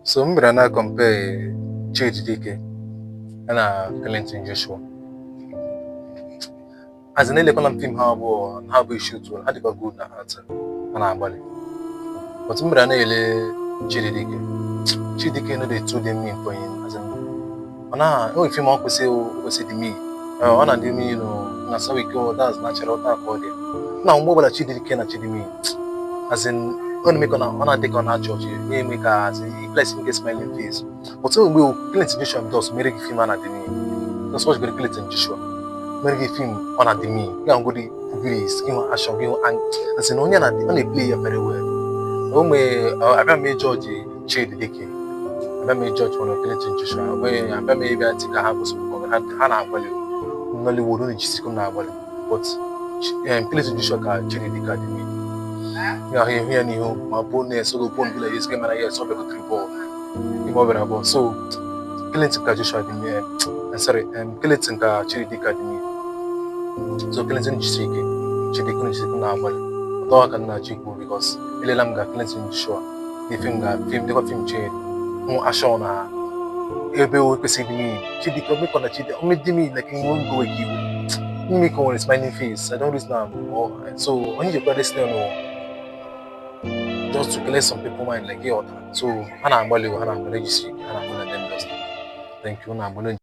So m bịara na compare Chidi Dike ya na Clinton Joshua. As in, elekwana m film ha abụọ, ha bụ isi otu, ha dịkwa good na acting, ha na-agbalị. But m bịara na-ele Chidi Dike, Chidi Dike no dey too dey mean for him. As in, ọ na enwere film ọ kwesị, o kwesị dị mean, ọ na-adị mean o na sawa ike o. That's natural taa ka ọ dị na mgbe ọbụla Chidi Dike na Chidi mean. As in, ọ na-eme ka ọ na-adị ka ọ na-achị ọchị, na-eme ka, as in, he plays nke smiling face. But o mgbe Clinton Joshua dos mere gị film a na-adị mean. Just watch gori Clinton Joshua mere gị film ọ na-adị mean, gị ahụgodi kwubiri gị hụ action gị hụ. As in, onye na-adị, ọ na-eplay ya very well. O nwee abịa m ịjọji Chidi Dike, abịa m ịjọji mana Clinton Joshua abịa m ịbịa tị ka ha kwụsịrị, ha na-agbalị. Nollywood unu jisikwa na-agbalị, but Clinton Joshua ka Chidi Dike dị mean. Ya ahụ ihu ya n'ihu ma bụ na-eso gị bone bila yes mara yes, ọ bịagotere bọọlụ ime ọ bịara bọọlụ. So Clinton ka Joshua dị mean, sorry, Clinton ka Chidi Dike dị mean. So Clinton jisi ike, Chidi Dike jisi ike na-agbalị ọtọ ka nna chi kwuru, because elela m ga Clinton Joshua dị film ga film dịkwa film Chidi hụ action na ebe o kwesịrị mean. Chidi Dike omekọ na Chidi ome dị mean, like nwe ngo weke iwe ime ka o nwere smiling face. I don't reason am. So onye jikwa this thing o just to clear some people mind, like ịghọtara. So ha na-agbalị, ha na-agbalị, jisi ike, ha na-agbalị na them. Just thank you, na-agbalị.